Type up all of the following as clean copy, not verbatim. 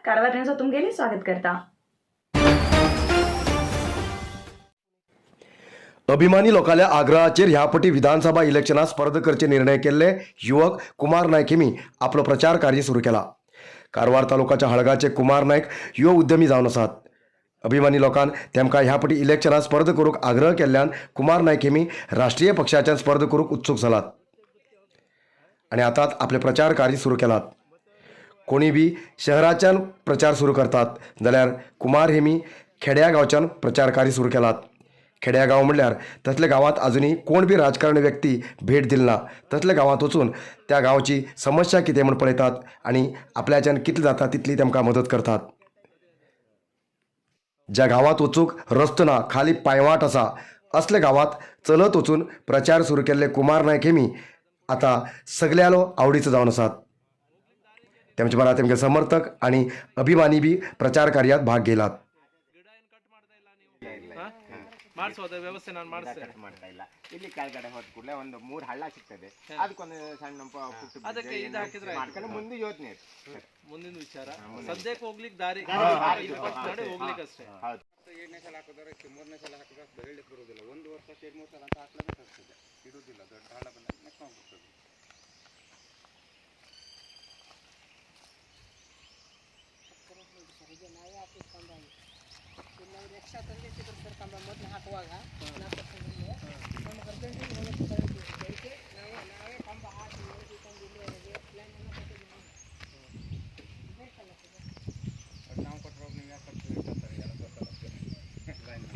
Karwar news तुमगेले स्वागत करता. अभिमानी लोकांल्या आग्रहाचेर ह्या पटी विधानसभा इलेक्शनात स्पर्धा करचे निर्णय केल्ले युवक कुमार नायक हेमी आपलो प्रचार कार्य सुरू केला. कारवार तालुकाच्या हळगाचे कुमार नायक युव उद्यमी जावन आसात. अभिमानी लोकांन तेमकां ह्या पटी इलेक्शनात स्पर्धा करूंक आग्रह केल्ल्यान कुमार नायक हेमी राष्ट्रीय पक्षाच्यान स्पर्धा करूंक उत्सूक जालात आनी आतांच आपले प्रचार कार्य सुरू केलात. कोणी बी शहराच्यान प्रचार सुरू करतात जाल्यार कुमार हेमी खेड्या गांवच्यान प्रचार कार्य सुरू केलात. खेड्या गांव म्हणल्यार तसल्या गांवांत अजुनूय कोण बी राजकारणी व्यक्ती भेट दिली ना. तसल्या गांवांत वचून त्या गांवची समस्या कितें म्हूण पळयतात आनी आपल्याच्यान कितलें जाता तितली तेमकां मदत करतात. ज्या गांवांत वचूंक रस्तो ना, खाली पांयवाट आसा, असल्या गांवांत चलत वचून प्रचार सुरू केल्ले कुमार नायक हेमी आतां सगल्यालो आवडीचो जावन आसात. तेमचे बरा तेमगे समर्थक आनी अभिमानी बी प्रचार कार्यात भाग घेयलात. ಮಾಡಿಸೋದ ವ್ಯವಸ್ಥೆ ನಾನು ಮಾಡಿಸ್ತೇನೆ. ಕಟ್ ಮಾಡ್ತಾ ಇಲ್ಲ. ಇಲ್ಲಿ ಕೆಳಗಡೆ ಹೋದ ಕೂಡಲೇ ಒಂದು ಮೂರು ಹಳ್ಳ ಸಿಗ್ತದೆ. ಅದಕ್ಕೊಂದು ಸಣ್ಣ ಪುಟ್ಟ bridge ಅದಕ್ಕೆ ಇದು ಏನು ಹಾಕಿದ್ರೆ ಆಯ್ತು. ಮಾಡ್ಕೊಂಡು ಮುಂದೆ ಯೋಚನೆ ಇದೆ. ಮುಂದಿನ ವಿಚಾರ, ಸದ್ಯಕ್ಕೆ ಹೋಗ್ಲಿಕ್ಕೆ ದಾರಿ ಇದು ಕಟ್ ಮಾಡಿ ಹೋಗ್ಲಿಕ್ಕೆ ಅಷ್ಟೇ. ಹೌದು. ಎರಡನೇ ಸಲ ಹಾಕಿದ್ರೆ, ಮೂರನೇ ಸಲ ಹಾಕಿದ್ರೆ ಬೆಳಿಲಿಕ್ಕೆ ಬರುವುದಿಲ್ಲ. ಒಂದು ವರ್ಷ, ಎರಡು ಮೂರು ಸಲ ಅಂತ ಹಾಕ್ಲೇಬೇಕಾಗ್ತದೆ. ಇಡುವುದಿಲ್ಲ. ದೊಡ್ಡ ಹಳ್ಳ ಬಂದಾಗ ನೆಕ್ಕೊಂಡ್ಬಿಡ್ತದೆ. ಸರಿಗೆ ನಾವೇ ಹಾಕಿದ ಕಂಬ ಇದು. ಇಲ್ಲಿ ನಾವು ರಿಕ್ಷಾ ತಂದಿಟ್ಟಿದ್ರು ಸರ್ ಕಂಬ ಮೊದಲು ಹಾಕುವಾಗ 4 ವರ್ಷ ಹಿಂದೆ. ನಮ್ಗೆ ಅರ್ಜೆಂಟಿಗೆ ಹೋಗೋಕ್ಕೆ ಬರೋದು. ಅದಕ್ಕೆ ನಾವು ನಾವೇ ಕಂಬ ಹಾಕಿ ಹೋಗಿ ತಂದು ಇಲ್ಲಿವರೆಗೆ ಪ್ಲ್ಯಾನ್ ಎಲ್ಲ ಕೊಟ್ಟಿದ್ದೀವಿ ನಾವು. ಬೇಕಲ್ಲ ಸರ್. ಬಟ್ ನಾವು ಕೊಟ್ಟರು ನೀವು ಯಾಕೆ ಕಟ್ತೀರಿ ಅಂತಾರೆ. ಎಲ್ಲ ಗೊತ್ತಲ್ಲ ಲೈನ್.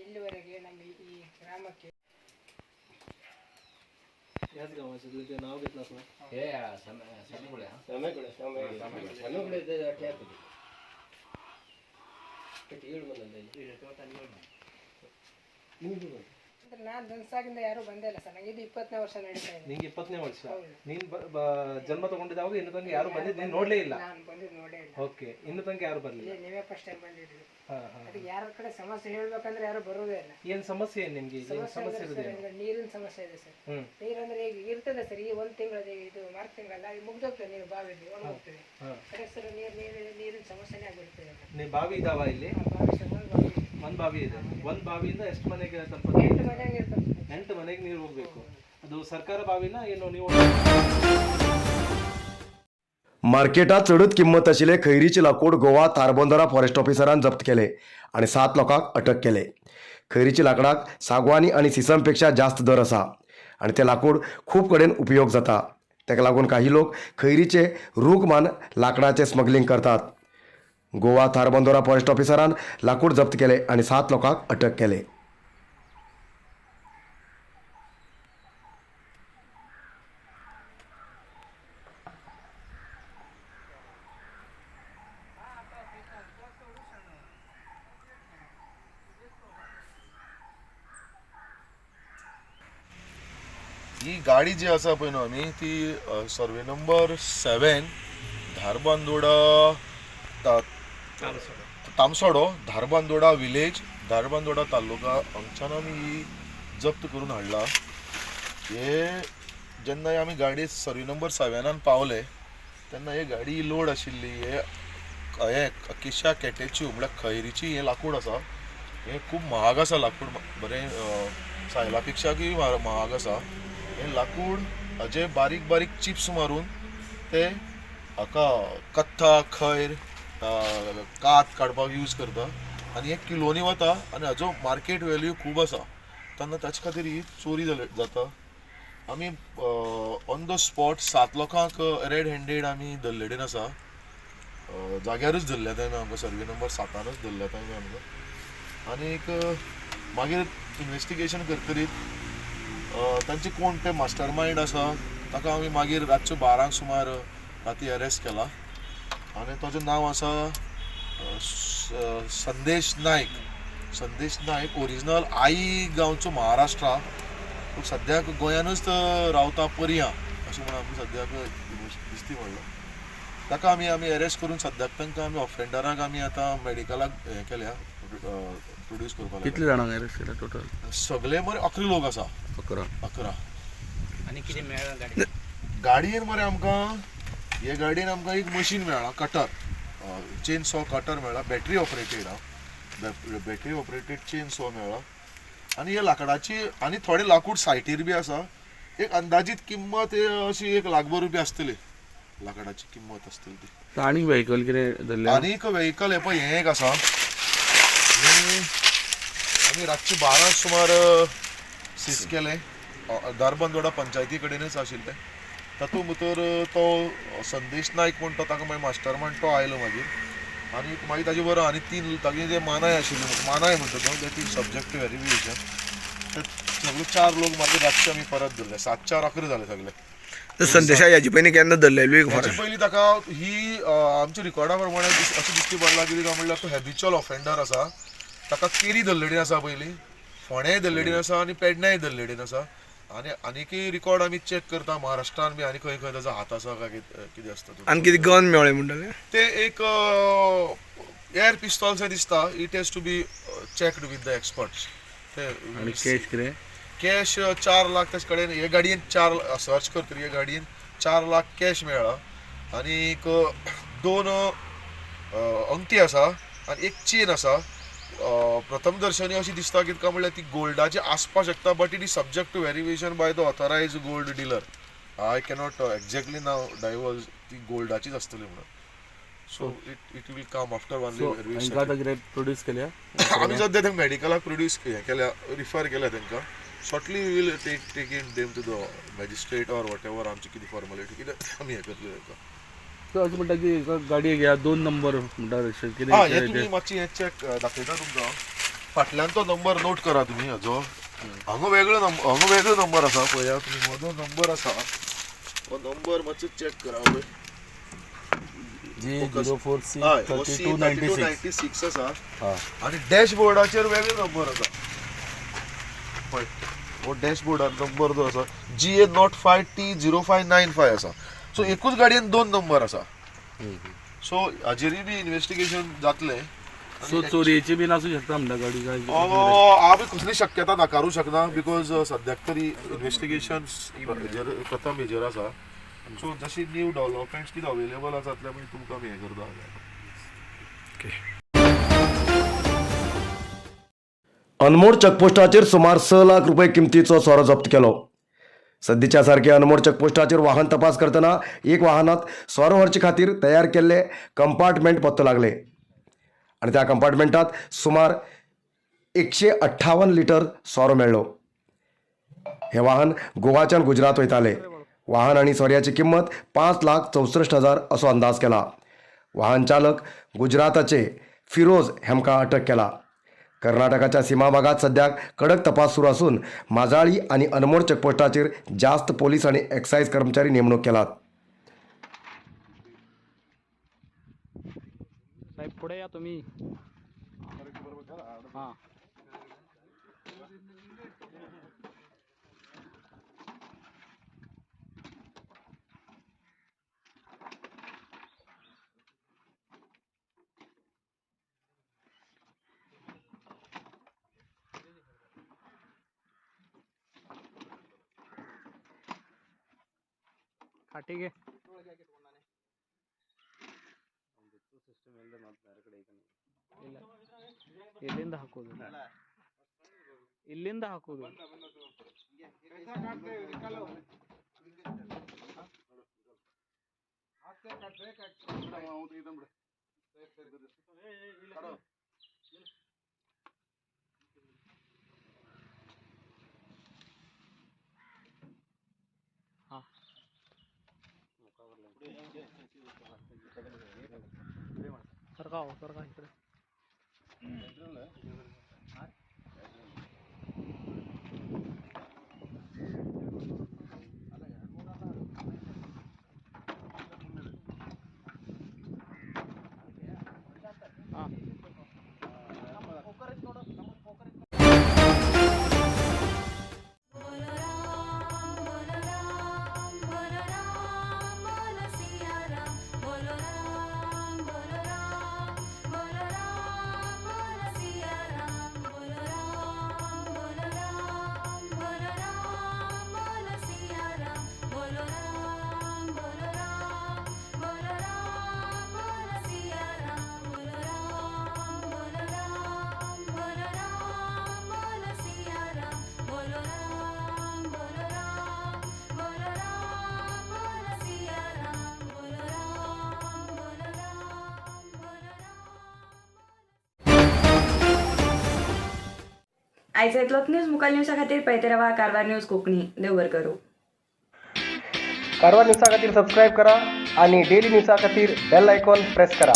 ಇಲ್ಲಿವರೆಗೆ ನಮ್ಮ ಈ ಗ್ರಾಮಕ್ಕೆ ह्याच गावाचे तुझे नाव घेतलं असं. ಅಂದ್ರೆ ನಾನು ದನ್ಸಾಗಿಂದ ಯಾರೂ ಬಂದೇ ಇಲ್ಲ ಸರ್. ನಂಗೆ ಇದು 20ನೇ ವರ್ಷ ನಡೀತಾ ಇದೆ. ನಿಂಗೆ 20ನೇ ವರ್ಷ. ನೀನ್ ಜನ್ಮ ತಗೊಂಡಿದ್ದಾವಾಗ ಇನ್ನು ತನಕ ಯಾರು ಬಂದಿದ್ದು ನೀನ್ ನೋಡ್ಲೇ ಇಲ್ಲ? ನಾನು ಬಂದಿದ್ದು ನೋಡೇ ಇಲ್ಲ. ಓಕೆ, ಇನ್ನು ತನಕ ಯಾರು ಬರ್ಲಿಲ್ಲ. ಇಲ್ಲಿ ನೀವೇ ಫಸ್ಟ್ ಟೈಮ್ ಬಂದಿದ್ದೀವಿ. ಹಾ ಹಾ ಅದಕ್ಕೆ ಯಾರ ಕಡೆ ಸಮಸ್ಯೆ ಹೇಳ್ಬೇಕಂದ್ರೆ ಯಾರು ಬರೋದೇ ಇಲ್ಲ. ಏನ್ ಸಮಸ್ಯೆ ಏನ್ ನಿಮ್ಗೆ ಈಗ? ಏನ್ ಸಮಸ್ಯೆ ಸಮಸ್ಯೆ ಅಂದ್ರೆ ಇರೋದು ಸರ್ ಏನು? ಅಂದ್ರೆ ನೀರಿನ ಸಮಸ್ಯೆ ಇದೆ ಸರ್. ಹ್ಮ್. ನೀರಂದ್ರೆ ಈಗ ಇರ್ತದೆ ಸರ್. ಈ ಒಂದು ತಿಂಗಳದ ಇದು ಮಾರ್ಚ್ ತಿಂಗಳಲ್ಲ, ಈಗ ಮುಗ್ದೋಗ್ತದೆ ನೀರು, ಬಾವಿಯಲ್ಲಿ ಒಣಗೋಗ್ತದೆ. ಕಡೆ ಸರ್ ನೀರು ನೀರು ನೀರಿನ ಸಮಸ್ಯೆನೇ ಆಗ್ಬಿಡ್ತದೆ. ನೀ ಬಾವಿ ಇದಾವ ಇಲ್ಲಿ? ಆ ಬಾವಿ ಸರ್, ಒಂದು ಬಾವಿ ಇದೆ. ಒಂದ್ ಬಾವಿ ಇದೆ. ಒಂದ್ ಬಾವಿಯಿಂದ ಎಷ್ಟು ಮನೆಗೆ ತಲುಪುತ್ತೆ? 8 ಮನೆ ನೀರು ತಲುಪ್ತದೆ. 8 ಮನೆಗೆ ನೀರು ಹೋಗ್ಬೇಕು. ಅದು ಸರ್ಕಾರ ಬಾವಿನ ಏನು ನೀವು? मार्केटात चडूच किंमत आशिल्ले खैरीचे लाकूड गोवा धारबांदोडा फॉरेस्ट ऑफिसरान जप्त केले आनी 7 लोकांक अटक केले. खैरीच्या लाकडाक सागवानी आनी सिसम पेक्षा जास्त दर आसा आनी तें लाकूड खूब कडेन उपयोग जाता. ताका लागून काही लोक खैरीचे रूख मान लाकडाचें स्मगलिंग करतात. गोवा धारबांदोडा फॉरेस्ट ऑफिसरान लाकूड जप्त केले आनी 7 लोकांक अटक केले. ही गाडी जी आसा पळय न्हू आमी ती survey number 7 Dharbandora Tamsodo, Dharbandora village, Dharbandora taluka हांगच्यान आमी ही जप्त करून हाडला. हे जेन्ना आमी गाडी सर्वे नंबर 7 पावले तेन्ना ही गाडी लोड आशिल्ली. हे हे अकेशा कॅटेच्यू म्हळ्यार खैरीची हें लाकूड आसा. हें खूब महाग आसा लाकूड, बरें सायला पेक्षाकूय महाग आसा हें लाकूड. हाजे बारीक बारीक चिप्स मारून ते हाका कत्था, खैर, कात काडपाक यूज करता आनी हे किलोनी वता आनी हाजो मार्केट वेल्यू खूब आसा. तेन्ना ताचे खातीर ही चोरी जाता. आमी ऑन the spot 7 लोकांक रेड हँडेड आमी धरलेडेन आसा. जाग्यारूच धरल्या तेमी आमकां, सर्वे नंबर 7 धरल्या तेमी आमकां. आनीक मागीर इन्वेस्टिगेशन करतरीत तांचे कोण ते मास्टर मायंड आसा ताका आमी मागीर रातचे 12 सुमार राती अरेस्ट केला आनी ताजें नांव आसा संदेश नायक. संदेश नायक ओरिजिनल आई गांवचो, महाराष्ट्रा, पूण सद्याक गोंयानूच तो रावता, पर्यां अशें म्हणून आमकां सद्याक दिश्टी पडलो. ताका आमी आमी अरेस्ट करून सद्याक तांकां आमी ऑफेंडराक आमी आतां मेडिकलाक हें केल्या, प्रोड्यूस करपाक. कितले जाणांक अरेस्ट केला टोटल? सगळे मरे 11 लोक आसा. 11. 11. आनी कितें मेळ्ळां गाडी? गाडयेन मरे आमकां हे गाडयेन आमकां एक मशीन मेळ्ळां, कटर, चेन सॉ कटर मेळ्ळा, बॅटरी ऑपरेटेड आहा, बॅटरी ऑपरेटेड चेन सॉ मेळ्ळा. आनी हे लांकडाची आनी थोडे लाकूड सायटीर बी आसा. एक अंदाजीत किंमत अशी 1 लाख रुपया आसतली, लांकडाची किंमत आसतली ती. आनी व्हेकल कितें धरलें? आनी एक व्हेकल हे पळय, हें एक आसा. हें आमी रातचे 12 सुमार सीज केलें, धारबांदोडा पंचायती कडेनच आशिल्लें. तातूंत भितर तो संदेश नायक म्हण तो ताका मागीर मास्टर मायंड तो आयलो मागीर. आनी मागीर ताजे बरोबर आनी 3 तागे जे मानाय आशिल्ले, मानाय म्हणटा तो, that is subject to verification. ते सगळे 4 लोक मागीर रातचे आमी परत धरले. 7-4 11 जाले सगळे. संदेशा ह्याचे पयलीं केन्ना धरलेली? ह्याचे पयलीं ताका ही आमच्या रिकॉर्डा प्रमाणे अशें दिश्टी पडलां कितें काय म्हणल्यार तो हॅबिच्युअल ऑफेंडर आसा. ताका केरी धरलेली आसा पयलीं, फोंडेय धरलेली आसा आनी पेडण्याय धरलेली आसा. आनी आनीकय रिकॉर्ड आमी चॅक करता महाराष्ट्रान बी आनी खंय खंय ताजो हात आसा काय कितें आसता. आनी कितें गन मेळ्ळें म्हणटाले? ते एक एअर पिस्तॉल शें दिसता. It has to be checked with the experts. ते आनी कॅश कितें? कॅश 4 लाख ताचे कडेन. हे गाडयेन 4 सर्च करतरी हे गाडयेन 4 लाख कॅश मेळ्ळा. आनी एक 2 अंगठी आसा आनी एक चेन आसा. प्रथम दर्शनी अशी दिसता कितें काय म्हणल्यार ती गोल्डाची आसपाक शकता, but it is subject to verification by the authorised gold dealer. I cannot exactly now divulge ती गोल्डाचीच आसतली म्हणून. So it will come after one verification. आतां कितें प्रोड्यूस केल्या आमी सद्या तांकां मेडिकलाक प्रोड्यूस हें केल्या, रिफर केल्या तांकां. Shortly we will take in them to the magistrate or whatever आमची कितें फॉर्मेलिटी कितें आमी हें करतले तांकां. अशें म्हणटा की एका गाडयेक ह्या 2 नंबर म्हणटा कितें? हय, हें तुमी मातशें हें चॅक दाखयता तुमकां. फाटल्यान तो नंबर नोट करा तुमी हाजो. हांगा वेगळो नंबर, हांगा वेगळो नंबर आसा, पळया तुमी. हो जो नंबर आसा हो नंबर मातसो चॅक करा पळय. G04C हय, हो C3296 आसा. आनी डॅशबोर्डाचेर वेगळो नंबर आसा पळय. हो डॅशबोर्डार नंबर जो आसा GA05T0595 आसा. सो एकूच गाडयेन 2 नंबर आसा. सो हाजेरूय बी इन्वेस्टिगेशन जातलें. सो चोरयेची बीन आसूं शकता म्हणटा गाडी काय? आमी कसली शक्यता नाकारूं शकना, because सद्याक तरी इन्वेस्टिगेशन हेजेर प्रथम हेजेर आसा. सो जशी न्यू डेवलपमेंट्स कितें अवेलेबल आसा जातले मागीर तुमकां आमी हें करता. अनमोड चेकपोस्टाचेर सुमार 6 लाख रुपये किमतीचो सोरो जप्त केलो. सद्दीच्या सारके अनमोड चेकपोस्टाचेर वाहन तपास करतना एक वाहनात सोरो व्हरचे खातीर तयार केल्ले कंपार्टमेंट पत्तो लागले आनी त्या कंपार्टमेंटात सुमार 158 लिटर सोरो मेळ्ळो. हे वाहन गोवाच्यान गुजरात वयताले. वाहन आनी सोऱ्याची किंमत 5,64,000 असो अंदाज केला. वाहन चालक गुजराताचे फिरोज हेमकां अटक केला. कर्नाटकाच्या सीमा भागात सद्याक कडक तपास सुरू असून माजाळी आणि अनमोड चेकपोस्टाचेर जास्त पोलीस आणि एक्साईज कर्मचारी नेमणूक केलात. साहेब पुढे या तुम्ही. हां, ठीक आहे. ಇಲ್ಲಿಂದ ಹಾಕೋದು, ಇಲ್ಲಿಂದ ಹಾಕೋದು. ಹಾಂ, सरका हो, सरका इकडे. हां. बोलो राम बोलो राम बोलो सिया राम बोलो. आयज इतलोच न्यूज मुखार न्यूजा खातीर पळयत रावा कारवार न्यूज कोंकणी. देव बरें करूं. कारवार न्यूजा खातीर सबस्क्रायब करा आणि डेली न्यूजा खातीर बेल आयकॉन प्रेस करा.